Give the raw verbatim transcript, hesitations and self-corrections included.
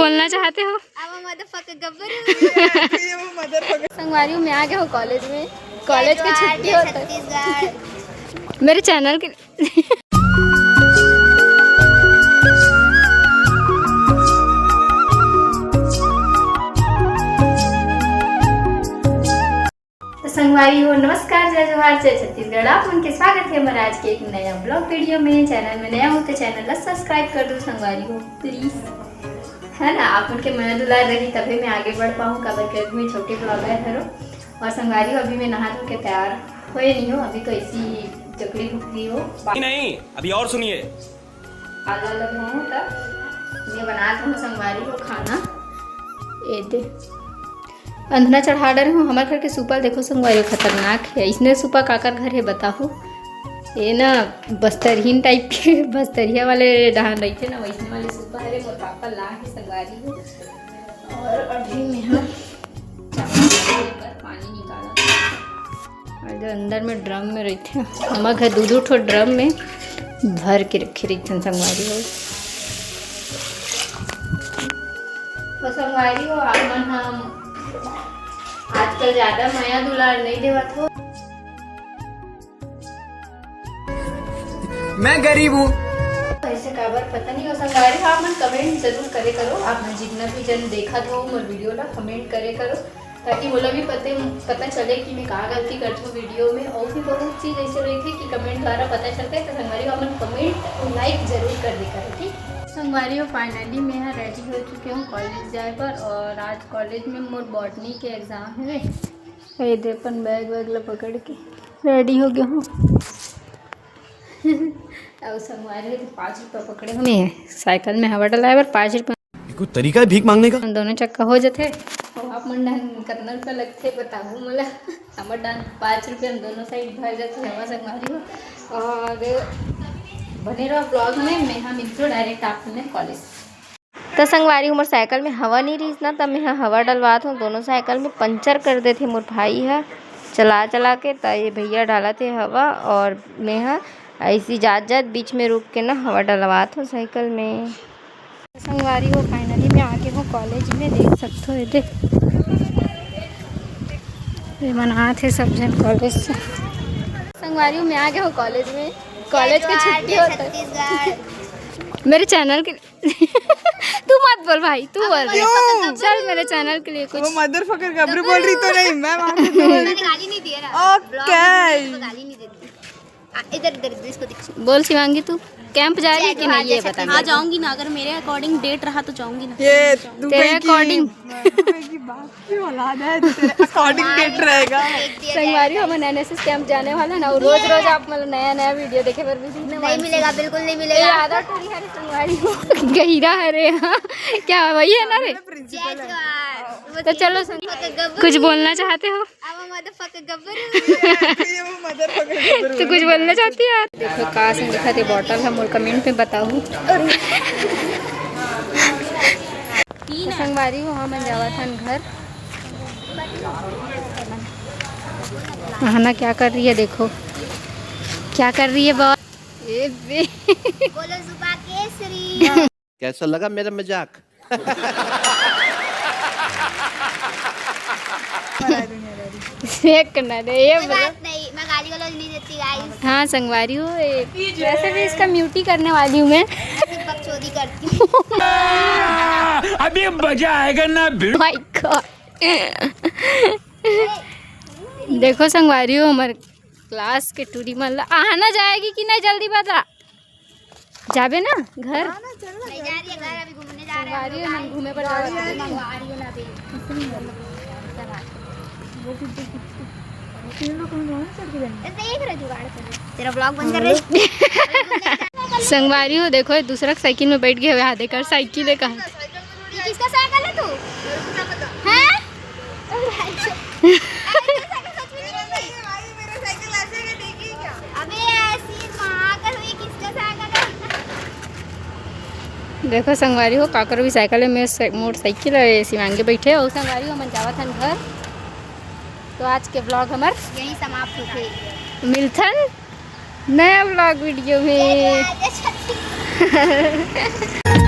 बोलना चाहते हो? अब मदरफकर गब्बर। संगवारी हो, मैं आ गया हूँ कॉलेज में। कॉलेज की छुट्टी होता है। मेरे चैनल के तो संगवारी हो, नमस्कार, जय जोहार, जय छत्तीसगढ़। आप मन के स्वागत है हमारे आज के एक नया ब्लॉग वीडियो में। चैनल में नया हो तो चैनल ला सब्सक्राइब कर दो संगवारी हो, प्लीज, है ना। आप मन के मया दुलार रही तभी मैं आगे बढ़ पाऊँ, काबर के अभी मैं छोटे ब्लॉगर हरो। और संगवारी हो, अभी मैं नहा धो के तैयार होए नहीं हो, अभी तो ऐसी जकड़ी भुकड़ी हो। नहीं, अभी और सुनिए। आलू वाला धोहूँ तब मैं बनात हूँ संगवारी हो खाना। ए दे अंधना चढ़ा डरे हूँ। हमारे घर के सुपा देखो संगवारी हो, खतरनाक है। इसने सुपा काकर घर है बताओ? ये ना बस्तरहीन टाइप के, बस्तरिया वाले डहान रहते ना, वैसने वाले सुपा है रे। मोर पापा ला है संगवारी हो। और अभी मैं हाँ चावल के ऊपर पानी निकाला। और जो अंदर में ड्रम में रहते हैं, हमर घर दू दू ठो ड्रम में भर के रखे रहिथन संगवारी हो। तो संगवारी हो, आप मन हम आजकल ज्यादा मया दुलार नहीं देवत हो। मैं गरीब हूँ। ऐसे काबर पता नहीं हो संगवारी हो, आप मन कमेंट जरूर करे करो। आप मन जितना भी जन देखत हो मोर वीडियो ला, कमेंट करे करो, ताकि मोला भी पते, पता चले कि मैं का गलती करती हूँ वीडियो में। और भी बहुत चीज़ ऐसे रही थी कि कमेंट द्वारा पता चलते, तो संगवारी हो, आप मन कमेंट और लाइक जरूर कर दे करो, ठीक। संगवारी हो, फाइनली मैं यहाँ रेडी हो चुके हूँ कॉलेज जाए पर। और आज कॉलेज में मोर बॉटनी के एग्जाम है। ये दे अपन बैग वैग ला पकड़ के रेडी हो गया हूँ। अब संगवारी हो तो पाँच रुपया पकड़े हूँ मैं साइकिल में हवा डलाए बर, पाँच रुपया। ये कोई तरीका है भीख मांगने का? दोनों चक्का हो जाते। और आप मन डान कितना रुपया लगते बताओ मोला। हमर डान पाँच रुपया में दोनों साइड भर जाते हवा संगवारी हो। और बने रहो ब्लॉग में, मैं हम मिलते डायरेक्ट आप मन कॉलेज। त संगवारी हो, मोर साइकिल में हवा नहीं रहिस ना, त मैं ह हवा डलवात हूँ। दोनों साइकिल में पंचर कर देथे मोर भाई ह चला चला के। त ये भैया डालत हे हवा और मैं ह ऐसी जात जात बीच में रुक के ना हवा डलवात हूँ साइकिल में। संगवारी हो, फाइनली मैं आ गए हूँ कॉलेज में, देख सकते हो ये दे। ये बनात हे सब जन कॉलेज से। संगवारी हो, मैं आ गया हूँ कॉलेज में। कॉलेज की छुट्टी होता है। मेरे चैनल के तू मत बोल भाई, तू बोल। क्यों? चल मेरे चैनल के लिए कुछ। वो मदरफकर गबरू बोल रही तो नहीं, मैं वहाँ पे बोल रही। मैंने गाली नहीं दिया ना। ओके। गाली नहीं देती। आ, इधर, इधर, इधर, इसको दिखा। बोल शिवांगी, तू कैंप जा रही है कि नहीं, ये बता। हाँ, जाऊंगी ना, अगर मेरे अकॉर्डिंग डेट रहा तो जाऊंगी ना। ये तेरे अकॉर्डिंग। दुबई की बात की औलाद है, तेरे अकॉर्डिंग डेट रहेगा। संगवारी हो, हमन एनएसएस कैंप जाने वाला ना, रोज रोज आप मतलब नया नया वीडियो देखे बर भी नहीं मिलेगा, बिल्कुल नहीं मिलेगा। ये आधा टोरी हरे संगवारी हो। गहिरा हरे, हाँ। क्या वही है ना रे? तो चलो संग-, कुछ बोलना चाहते हो? अब हम तो फक गब्बर। ये वो मदरफकर गब्बर। तू कुछ बोलना चाहती है? देखो का संग दिखा दे बॉटल, हम और कमेंट में बताओ। तो संगवारी हो, हमन जावत हन घर। आहना क्या कर रही है, देखो क्या कर रही है बॉस। ए बे। बोलो जुबा केसरी। कैसा लगा मेरा मजाक? एक ना दे, ये कोई बोलो। बात नहीं, मैं गाली गलौज नहीं देती गाइस। हाँ संगवारी हो, ये वैसे भी इसका म्यूट ही करने वाली हूँ मैं। ऐसी बकचोदी करती हूँ। अभी मजा आएगा ना भिड़ू। माय गॉड। देखो संगवारी हो, हमारे क्लास के टूरी मन ला। आहना जाएगी कि नहीं, जल्दी बता। जाबे ना घर? हाँ ना, चल ना। नहीं जा रही है घर, अभी घूमने जा रहे हैं हम लोग। संगवारी हो, हम घूमे बर जावत हन। देख रहे जुगाड़ कर। तेरा ब्लॉग बंद कर रहे। संगवारी हो, देखो, ये दूसरा साइकिल में बैठ गए हुए, हाँ, देख, साइकिल है कहाँ। ये किसका साइकिल है तू? हैं? अबे ऐसी माँ का हुई, किसका साइकिल है? देखो संगवारी हो, काकर भी साइकिल है, मैं से-, मोटरसाइकिल है, शिवांगी बैठे हो। संगवारी हो, हमन जावत हन घर। तो आज के ब्लॉग हमर यहीं समाप्त होथे। मिलथन नया ब्लॉग वीडियो में। जय छत्तीसगढ़।